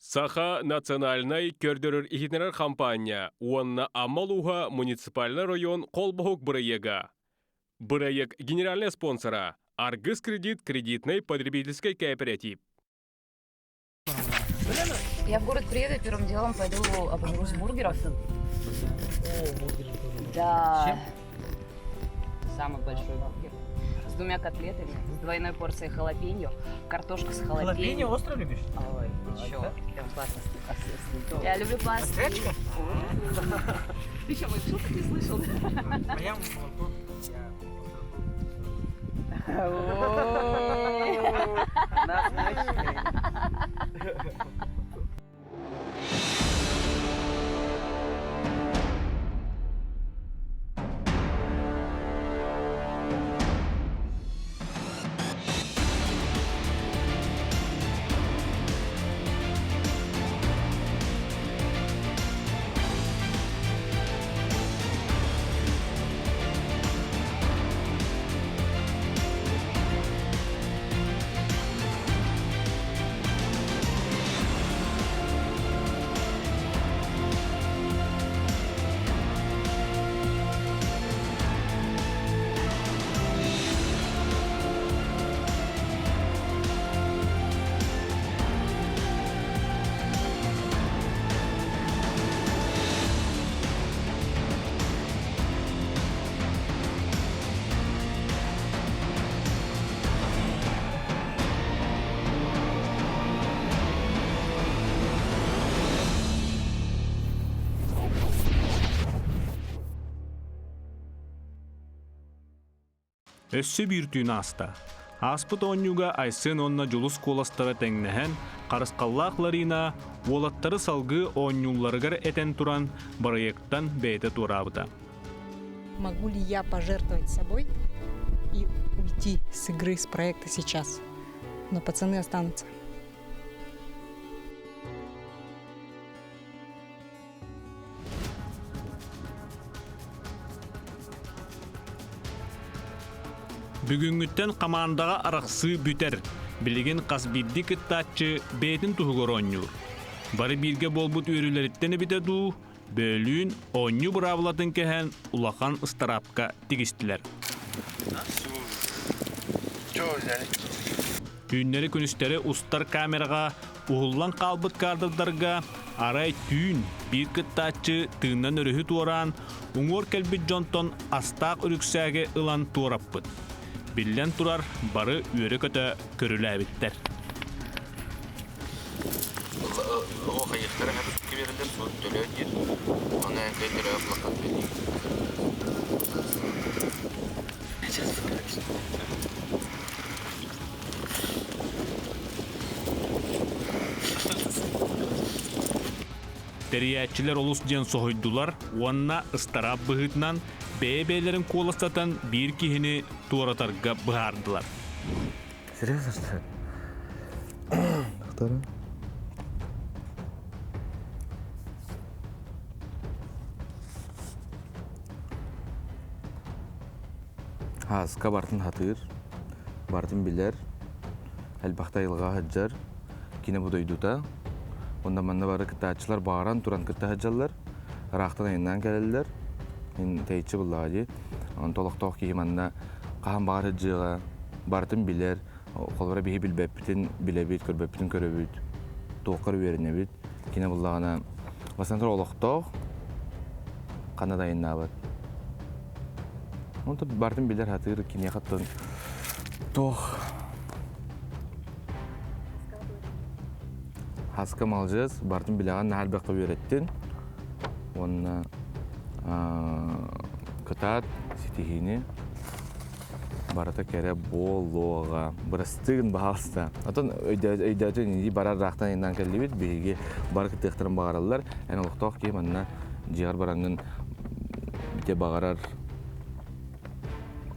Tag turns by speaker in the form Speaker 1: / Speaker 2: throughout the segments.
Speaker 1: Саха национальнай көрдөрөр-иһитиннэрэр хампаанньа уонна Амма улууһа муниципальнай оройуон холбоһук бырайыага. Бырайыак генеральнай спонсора Аргыс кредит кредитнай потребительскай кооператив.
Speaker 2: Я в город приеду, первым делом пойду обожрусь бургеров. Да. Самый большой бургер. С двумя котлетами, с двойной порцией халапеньо, картошка с халапеньо.
Speaker 3: Халапеньо остро любишь?
Speaker 2: Ой, ты чё, прям классно. Я люблю пасту. Ты что, моих шуток не слышал?
Speaker 3: А я молоко.
Speaker 4: Өссө биир түүн ааста. Ааспыт оонньууга Айсен уонна Дьулус куоластара тэҥнэһэн, Харысхаллаах Ларина уолаттары салгыы оонньуулларыгар этэн туран, бырайыактан бэйэтэ туораабыта.
Speaker 5: Могу ли я пожертвовать собой и уйти с игры, с проекта сейчас? Но пацаны останутся.
Speaker 4: Бүгүҥҥүттэн хамаандаҕа арахсыы бүтэр. Билигин хас биирдии кыттааччы бэйэтин туһугар оонньуур. Бары бииргэ буолбут үөрүүлэриттэн эбитэ дуу, бөөлүүн оонньуу быраабылатын кэһэн улахан ыстараапка тигистилэр. Түүннэри-күнүстэри устар камераҕа уһуллан хаалбыт кадрдарга арай түүн биир кыттааччы тыыннан өрүһү туораан, уҥуор кэлбит дьонтон астаах үрүксээги ылан туораппыт. Биллэн турар, бары үөрэ-көтө көрүлээбиттэр.
Speaker 6: Оҕо хайыахтара кэбиһэллэр суот төлөө диэн. Аны эҥкэй төлөө булаххат
Speaker 4: Тэрийээччилэр олус диэн соһуйдулар уонна ыстараап быһыытынан бэйэ-бэйэлэрин куоластатан биир киһини туоратарга быһаардылар.
Speaker 7: Серьезно, что ли? Второй.
Speaker 6: Һааска бартын хатыыр, бартын билэр, элбэхтэ айылҕа сылдьар, кини бу дойдута. Онно манна бары кыттааччылар бааран туран кытта сылдьаллар, ыраахтан айаннаан кэлэллэр. Мин тэйиччи буллаҕа дии. Онто олохтоох киһи манна хаһан баҕар сылдьыаҕа, барытын билэр. Холобура биһи билбэппитин билэбит, көрбөппүтүн көрөбүт, туохха эрэ үөрэнэбит. Кини буллаҕына бастатан туран олохтоох, ханна да айаннаабат. Онто барытын билэр сатыыр киниэхэ оттон туох Хаска малдьыас, барытын билэҕин наһаа элбэххэ үөрэттин уонна кытаат ситиһиини барыта кэрэ буолуоҕа. Бырастыын баһаалыста. Отон өйдөөтүн инии барар ыраахтан айаннаан кэллибит. Биһиги бары кыттыахтарын баҕараллар. Эн олохтоох киһи манна дьиэҕэр бараҥҥын бите баҕарар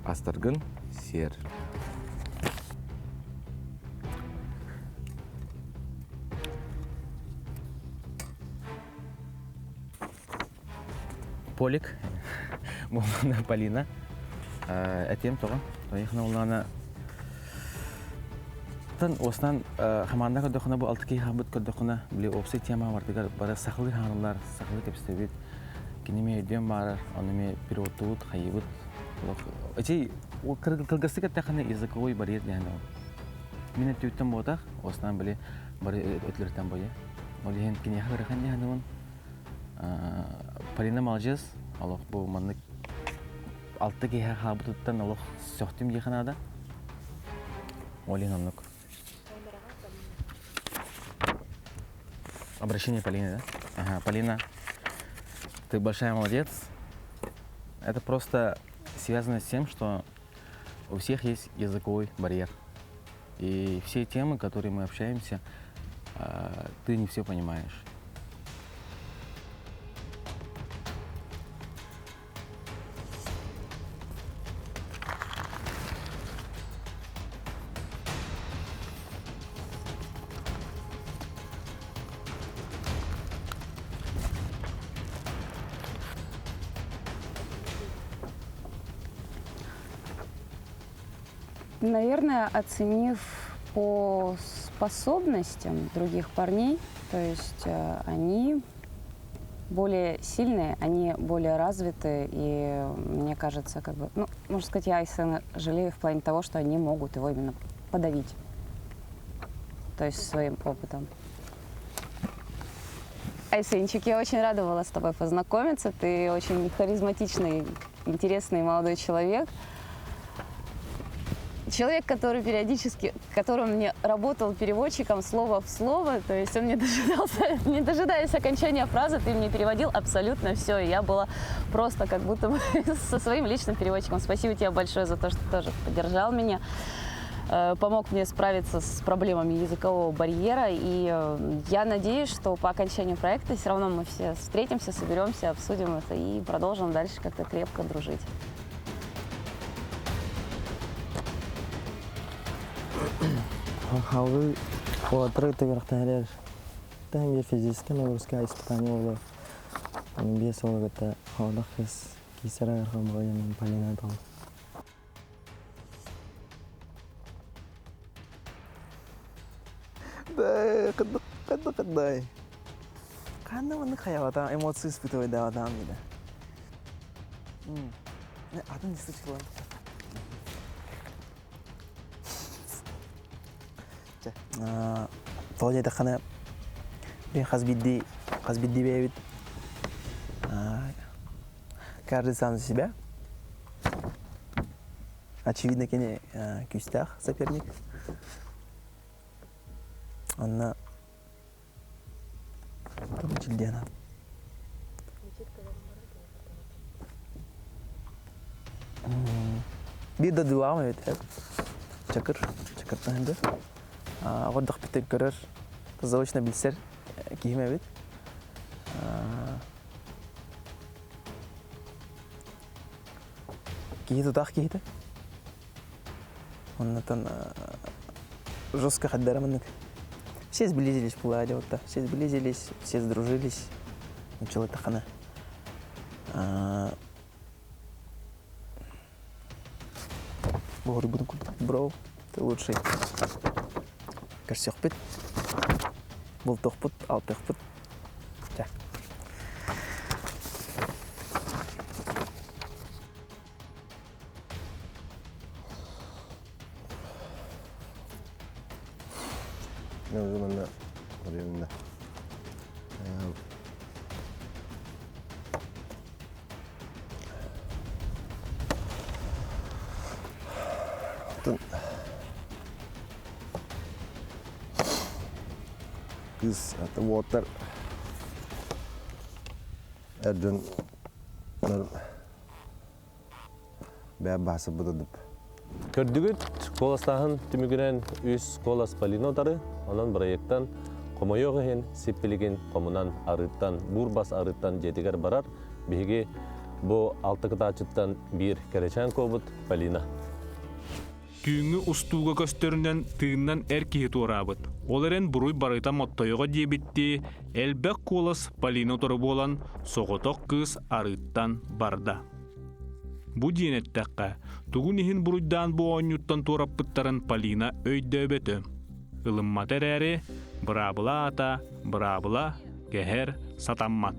Speaker 6: астаргын сиэр.
Speaker 8: Полик, буоллаҕына Полина. Этиэм тоҕо? Тоҕо улаана
Speaker 7: Атын уостанан хамаанда көрдөххүнэ бу алты киһи хаалбыт көрдөххүнэ били уопсай тема бардыгар бары сахалыы хаалаллар, сахалыы кэпсэтэбит. Кини эмиэ өйдүөн баарар, ону эмиэ переводтуубут, хайыыбыт. Эчи кылгастык эттэххинэ языковой барьер диэн ол. Мин өттүбүттэн буотах, уостанан били бары өтүлэртэн бойа. Ол иһин киниэхэ ыарахан диэн Полина молодец, олох бу маннык алта киһи хаалбытыттан олох сөхтүм диэххэ наада. Ол иһин оннук. Обращение Полины, да? Ага, Полина, ты большая молодец. Это просто связано с тем, что у всех есть языковой барьер. И все темы, которые мы общаемся, ты не все понимаешь.
Speaker 2: Наверное, оценив по способностям других парней, то есть э, они более сильные, они более развиты, и мне кажется, как бы, ну, можно сказать, я Айсена жалею в плане того, что они могут его именно подавить, то есть своим опытом. Айсенчик, я очень рада была с тобой познакомиться. Ты очень харизматичный, интересный молодой человек. Человек, который периодически, которым мне работал переводчиком слово в слово, то есть он не дожидался, не дожидаясь окончания фразы, ты мне переводил абсолютно все, и я была просто как будто бы со своим личным переводчиком. Спасибо тебе большое за то, что тоже поддержал меня, э, помог мне справиться с проблемами языкового барьера, и э, я надеюсь, что по окончанию проекта все равно мы все встретимся, соберемся, обсудим это и продолжим дальше как-то крепко дружить.
Speaker 9: Халгы уолаттары тыгырахтан Тэһэн биир физическэй нагрузка испытание буолар. Биэс уолу кытта хоодох кыыс киисэрэ ыархан буолан Полина тол.
Speaker 10: Да, кыдык кыдык Ханна маннык хайаҕата эмоции испытывайдаабатаам диде. Атын дисычкалар. Тоҕо диэтэххинэ, хас биирдии хас биирдии бэйэбит каждый сам за себя. Очевидно, кини күүстээх соперник. Онно Чилдиана. Биир дойдулааҕым эбит Чакыр, Чакыртан сылдьар. Оҕордохпуттан көрөр, заочно билсэр киһим эбит. Киһи тутаах киһитэ. Оннотон жестко хаддара маннык. Все сблизились пуладе вот все сблизились, все сдружились. Начало тахана. Буһурбутун курдук бро, ты лучший. Көрсөхпүт, бултуохпут, алтыахпыт. Чэ.
Speaker 11: Мен манна временно. Кыз уоттар эр дьон бэйэ баасыбыт
Speaker 4: Көрдүгүт, куоластааһын түмүгүнэн үс куолас Полина утары, онон бырайыактан хомойуох иһин сиппилигин хомунан арыыттан, буурбас арыыттан дьиэтигэр барар. Биһиги бу алта кытааччыттан биир кэрэчээн куобут Полина. Түүҥҥү устууга көстөрүнэн тыыннан эр киһи туораабыт. Ол эрэн буруй барыта Моттойоҕо диэбиттии, элбэх куолас Полина утары буолан, соҕотох кыыс арыыттан барда. Бу диэн эттэххэ, тугун иһин буруйдаан бу оонньууттан туораппыттарын Полина өйдөөбөтө. ылыммата эрээри, быраабыла аата быраабыла, кэһэр сатаммат.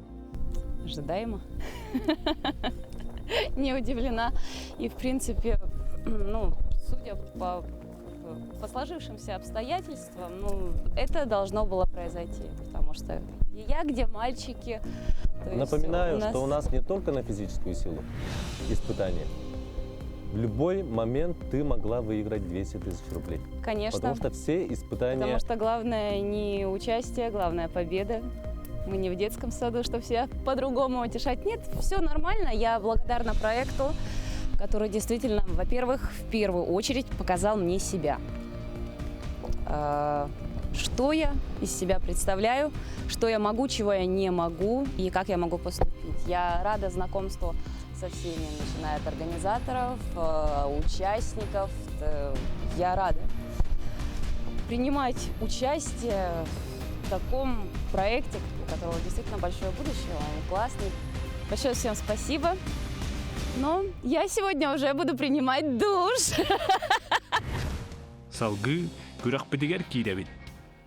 Speaker 2: Ожидаемо. Не удивлена. И, в принципе, ну, судя по сложившимся обстоятельствам, ну, это должно было произойти, потому что где я, где мальчики. То есть
Speaker 12: Напоминаю, что у нас не только на физическую силу испытания. В любой момент ты могла выиграть 200 тысяч рублей.
Speaker 2: Конечно.
Speaker 12: Потому что все испытания...
Speaker 2: Потому что главное не участие, главное победа. Мы не в детском саду, что все по-другому утешать. Нет, все нормально. Я благодарна проекту, который действительно, во-первых, в первую очередь показал мне себя. Что я из себя представляю, что я могу, чего я не могу и как я могу поступить. Я рада знакомству со всеми, начиная от организаторов, участников. Я рада принимать участие в таком проекте, у которого действительно большое будущее, он классный. Большое всем спасибо. Но я сегодня уже буду принимать душ.
Speaker 4: Салгыы күрэхпитигэр киирэбит.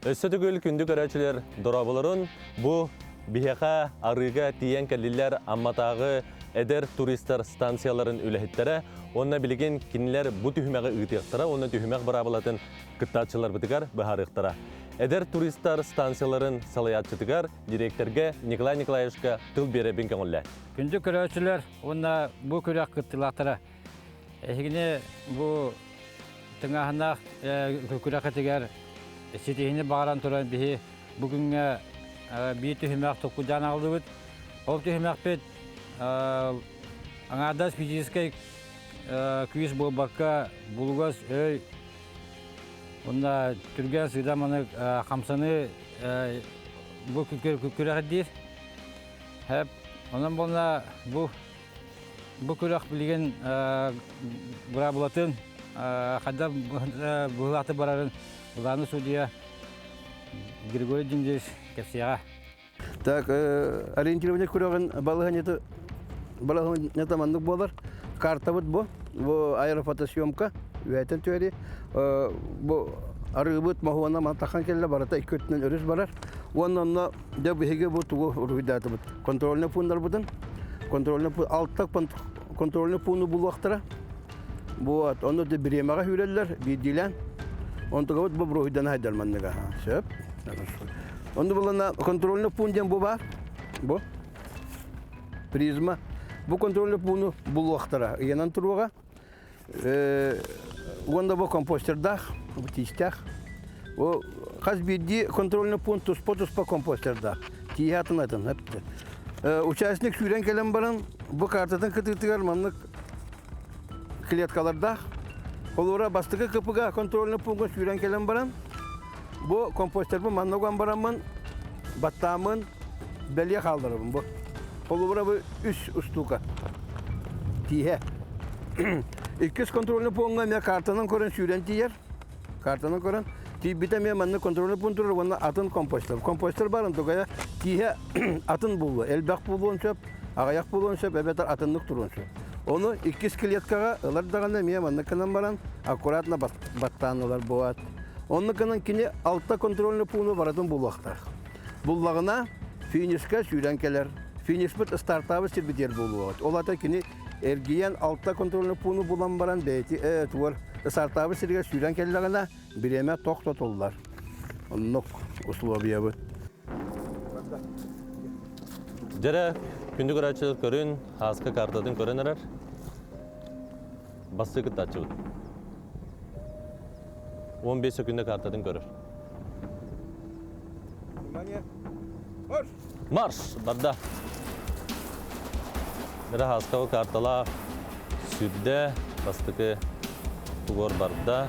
Speaker 12: Өссө төгүл күндү көрөөччүлэр дорооболоруҥ бу биһиэхэ арыыга тиийэн кэллилэр Амматааҕы эдэр туристар станцияларын үлэһиттэрэ уонна билигин кинилэр бу түһүмэҕи ыытыахтара уонна түһүмэх быраабылатын кыттааччыларбытыгар быһаарыахтара. Эдэр туристар станцияларын салайааччытыгар директорга Николай Николаевичка тыл биэрэбин көҥүллээ.
Speaker 3: Күндү көрөөччүлэр уонна бу күрэх кыттыылаахтара. Эһигини бу тыҥааһыннаах күрэххитигэр ситиһиини баҕаран туран биһи бу күҥҥэ биир түһүмэх толкуйдаан аҕаллыбыт. Ол түһүмэхпит аҥаардас физическэй күүс буолбакка булугас өй уонна түргэн сыыдам аны хамсаныы бу күрэхирдиир. Хэп онон буолла бу бу күрэх билигин быраабылатын хайдах быһыылаахтык барарын главный судья Григорий Дмитриевич кэпсиэҕэ.
Speaker 13: Так, ориентирование күрэҕин балаһыанньата балаһыанньата маннык буолар. Картабыт бу, бу аэрофотосъемка, үөтэн түһэри. Бу арыыбыт моһуона мантахан кэллэ барыта икки өттүнэн өрүс барар. Уонна онно дьэ биһиги бу тугу уруһуйдаатыбыт. Контрольный пууннарбытын, контрольный алта контрольный пууну булуохтара. Вот, онно да бириэмэҕэ сүүрэллэр, биирдиилээн. Онтугабыт бу уруһуйдан хайдар манныга. Сөп. Онно булана контрольный пуун диэн бу баар. Бу. Призма. Бу контрольный пууну булуохтара. Ыйанан туруоҕа. Уонна бу компостердаах, бу тиистээх. Бу хас биирдии контрольный пункт туспа-туспа компостердаах. Тииһэ атын атын. Участник сүүрэн кэлэн баран, бу картатын кытыытыгар маннык клеткалардаах. Холура бастакы КПГ контрольный пункт сүүрэн кэлэн баран, бу компостербын манна уган бараммын, баттааммын бэлиэ хаалларабын бу. Холобура бу үс устуука. Тииһэ. Иккис контрольный пункка эмиэ картанан көрөн сүүрэн тиийэр. Картанан көрөн тиийбитэ эмиэ манна контрольный пункт турар уонна атын компостер. Компостер баар онтугая тииһэ атын буолуо, элбэх буолуон сөп, аҕыйах буолуон сөп, эбэтэр атыннык туруон сөп. Ону иккис клеткаҕа ылар даҕаны эмиэ маннык гынан баран аккуратно баттаан ылар буолаат. Оннук гынан кини алта контрольный пууну барытын булуохтаах. Буллаҕына финишка сүүрэн кэлэр. Финишпит стартаабыт сирбитигэр буолуоҕа. Ол аата кини эргийэн алта контрольный пууну булан баран бэйэти тугар стартаабыт сиригэр сүүрэн кэллэҕинэ бириэмэ тохтотуллар. Оннук условиябыт.
Speaker 12: Дьэрэ, күндү көрөөччүлэр көрүн, Һааска картатын көрөн эрэр. Бастыы кыттааччыбыт. 15 сөкүндэ картатын көрөр.
Speaker 13: Внимание! Марш!
Speaker 12: Марш! Барда. Мира Һааскаҕа карталаах сүрдэ, бастакы тугор барда.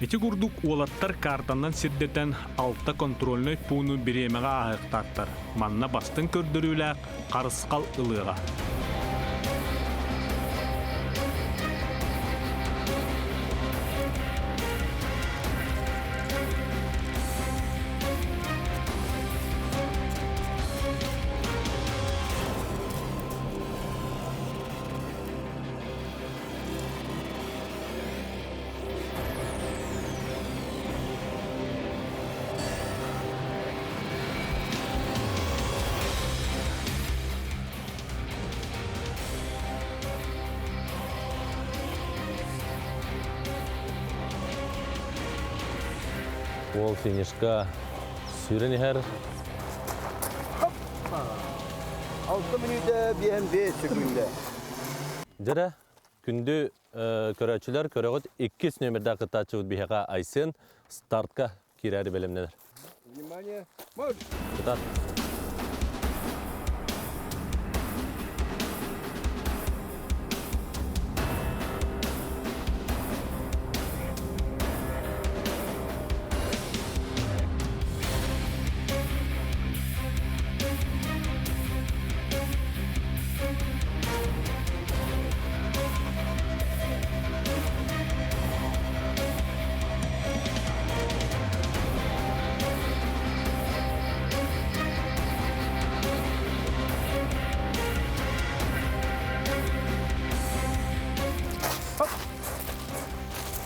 Speaker 4: Ити курдук уолаттар картанан сирдэтэн алта контрольнай пууну бириэмэҕэ ааһыахтаахтар. Манна бастыҥ көрдөрүүлээх харысхал ылыаҕа.
Speaker 12: Уол финишка сүүрэн иһэр.
Speaker 13: 6 мүнүүтэ 5 секунда.
Speaker 12: Дьэрэ, күндү Көрөөччүлэр көрөҕүт иккис нүөмэрдээх кыттааччыбыт биһиэхэ Айсен стартка киирээри бэлэмнэнэр.
Speaker 13: Внимание, марш!
Speaker 12: Кытаат.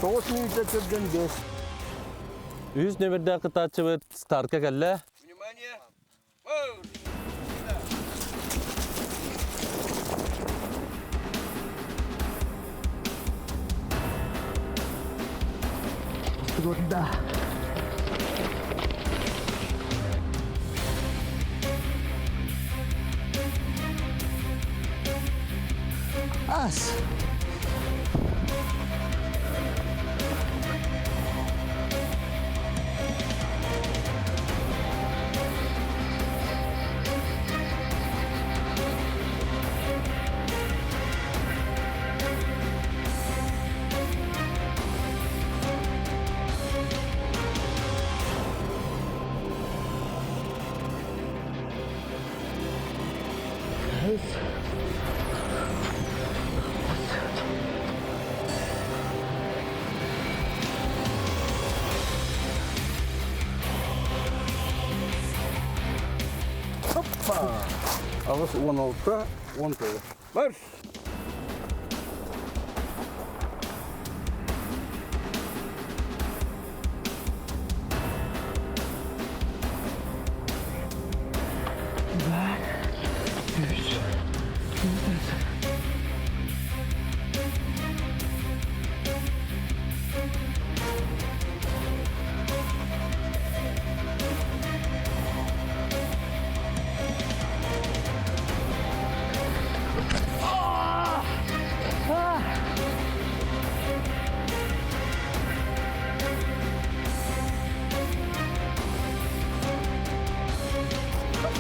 Speaker 13: Тоҕус мүнүүтэ түргэн бес.
Speaker 12: Үс нөмірдээх кытааччыбыт стартка кэллэ.
Speaker 13: Внимание!
Speaker 10: Да. Ас.
Speaker 13: Хоппа! Аҕыс 16, 19. Марш!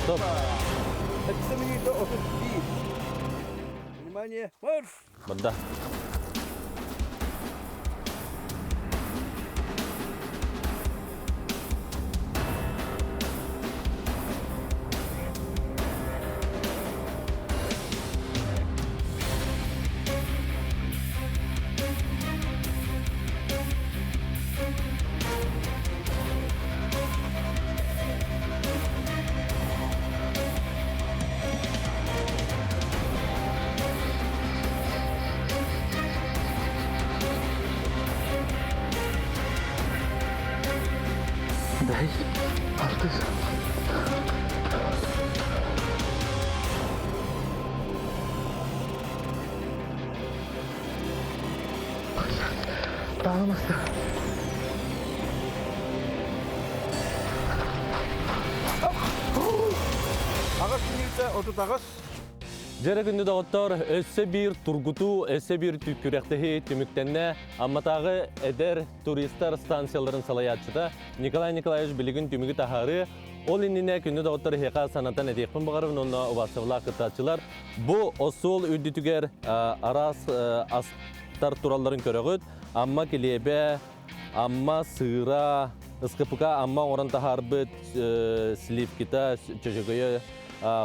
Speaker 12: Стоп.
Speaker 13: 7 минута 31. Внимание, марш!
Speaker 12: Барда.
Speaker 10: Дай, алтыс. Dağılmasın.
Speaker 13: Аҕыс мүнүүтэ 38.
Speaker 12: Дьэрэ күндү доҕоттор, өссө биир тургутуу, өссө биир күрэхтэһии түмүктэннэ. Амматааҕы эдэр туристар станцияларын салайааччыта Николай Николаевич билигин түмүгү таһаарыы. Ол иннинэ күндү доҕоттор эһиэхэ санатан этиэхпин баҕарабын уонна убаастабылаах кыттааччылар. Бу остуол үрдүтүгэр араас астар туралларын көрөҕүт. Амма килиэбэ, Амма сыыра, СКПК Амма оҥорон таһаарбыт сливкита, чөчөгөйө,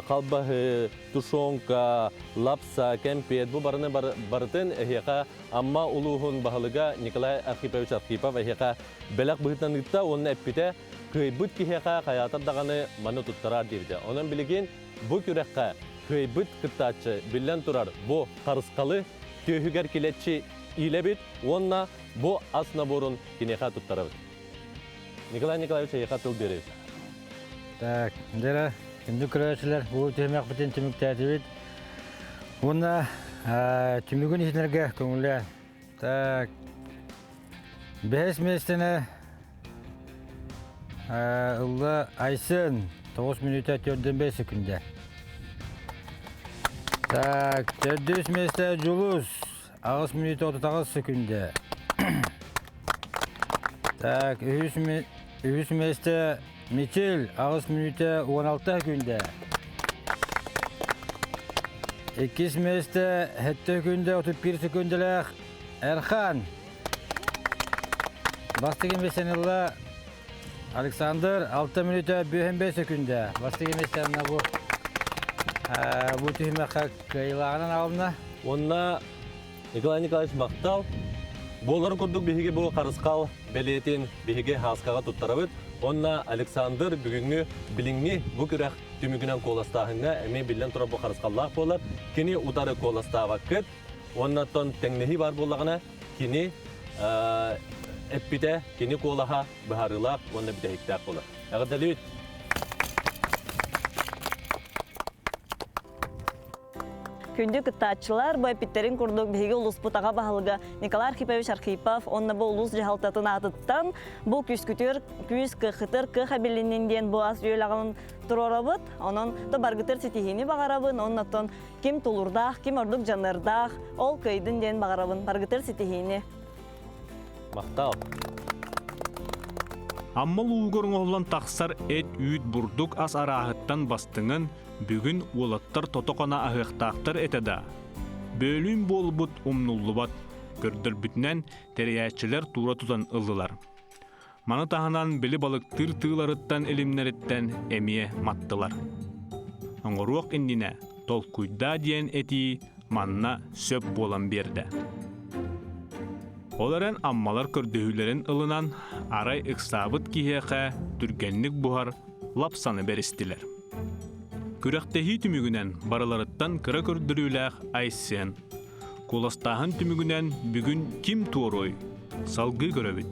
Speaker 12: халбаһы, тушенка, лапса, кэмпиэт бу барыны барытын эһиэхэ Амма улууһун баһылыга Николай Архипович Архипов эһиэхэ бэлэх быһыытынан ыытта уонна эппитэ кыайбыт киһиэхэ хайаатар даҕаны маны туттараар диэбитэ. Онон билигин бу күрэххэ кыайбыт кыттааччы биллэн турар бу харысхалы түөһүгэр килэччи иилэбит уонна бу ас наборун киниэхэ туттарабыт. Николай Николаевич эйиэхэ тыл биэрэбит.
Speaker 3: Так, дьэ, күндү көрөөччүлэр, бу түһүмэхпитин түмүктээтибит. Уонна түмүгүн иһитинэргэ көҥүллээн. Так, бэһис миэстэни ылла Айсен 9 мүнүүтэ 45 секүндэ. Так, төрдүс миэстэ Дьулус 8 мүнүүтэ 38 секүндэ. Так, үһүс миэстэ Мичил 8 мүнүүтэ 16 секүндэ. Иккис миэстэ 7 секүндэ 31 секүндэлээх Эрхан. Бастакы миэстэни ылла Александр 6 мүнүүтэ 55 секүндэ. Бастакы миэстэни бу бу түһүмэххэ кыайыылааҕынан аҕална.
Speaker 12: Уонна Николай Николаевич махтал. Буоларын курдук биһиги бу харысхал бэлиэтин биһиги Һааскаҕа туттарабыт. Уонна Александр бүгүҥҥү билиҥҥи бу күрэх түмүгүнэн куоластааһыҥҥа эмиэ биллэн турар бу харысхаллаах буолар. Кини утары куоластаабаккыт. Уонна оттон тэҥнэһии баар буоллаҕына кини эппитэ, кини куолаһа быһаарыылаах уонна бүтэһиктээх буолар. Эҕэрдэлиибит!
Speaker 14: Күндү кыттааччылар, бу эппиттэрин курдук биһиги улууспут аҕа баһылыга Николай Архипович Архипов уонна бу улуус дьаһалтатын аатыттан бу күүскүтүөр күүс кыахытыр кыах эбилиннин диэн бу ас үөл аҕалын туруорабыт. Онон то баргытыр ситиһиини баҕарабын, оннотон ким тулурдаах, ким ордук дьаныардаах, ол кыайдын диэн баҕарабын. Баргытыр ситиһиини.
Speaker 12: Махтал.
Speaker 4: Амма улуугар оҥоһуллан тахсар эт-үүт бурдук ас арааһыттан бастыҥын бүгүн уолаттар тото-хана аһыахтаахтар этэ да, бөөлүүн буолбут умнуллубат, көрдөрбүтүнэн тэрийээччилэр туура тутан ыллылар. Маны таһынан били балыктыыр тыыларыттан илимнэриттэн эмиэ маттылар. Оҥоруох иннинэ толкуйдаа диэн этии манна сөп буолан биэрдэ. Ол эрэн аммалар көрдөһүүлэрин ылынан, арай ыксаабыт киһиэхэ түргэнник буһар лапсаны бэристилэр. Күрэхтэһии түмүгүнэн барыларыттан кыра көрдөрүүлээх Айсен. Куоластааһын түмүгүнэн бүгүн ким туоруой? Салгыы көрөбүт.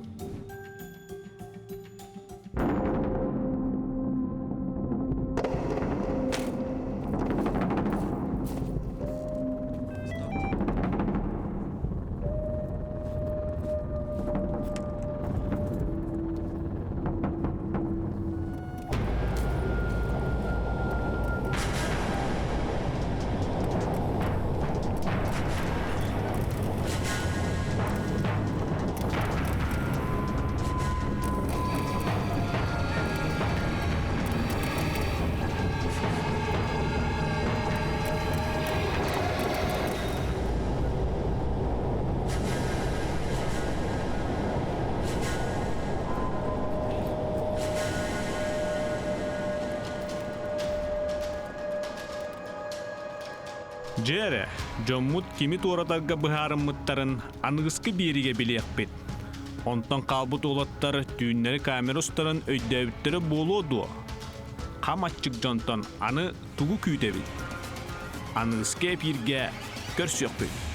Speaker 4: Дьэ эрэ, дьоммут кими туоратарга быһаарыммыттарын аныгыскы биэриигэ билиэхпит. Онтон хаалбыт уолаттар түүннэри камера устарын өйдөөбүттэрэ буолуо дуо? Хам аччык дьонтон аны тугу күүтэбит? Аныгыскы эпииргэ көрсүөхпүт.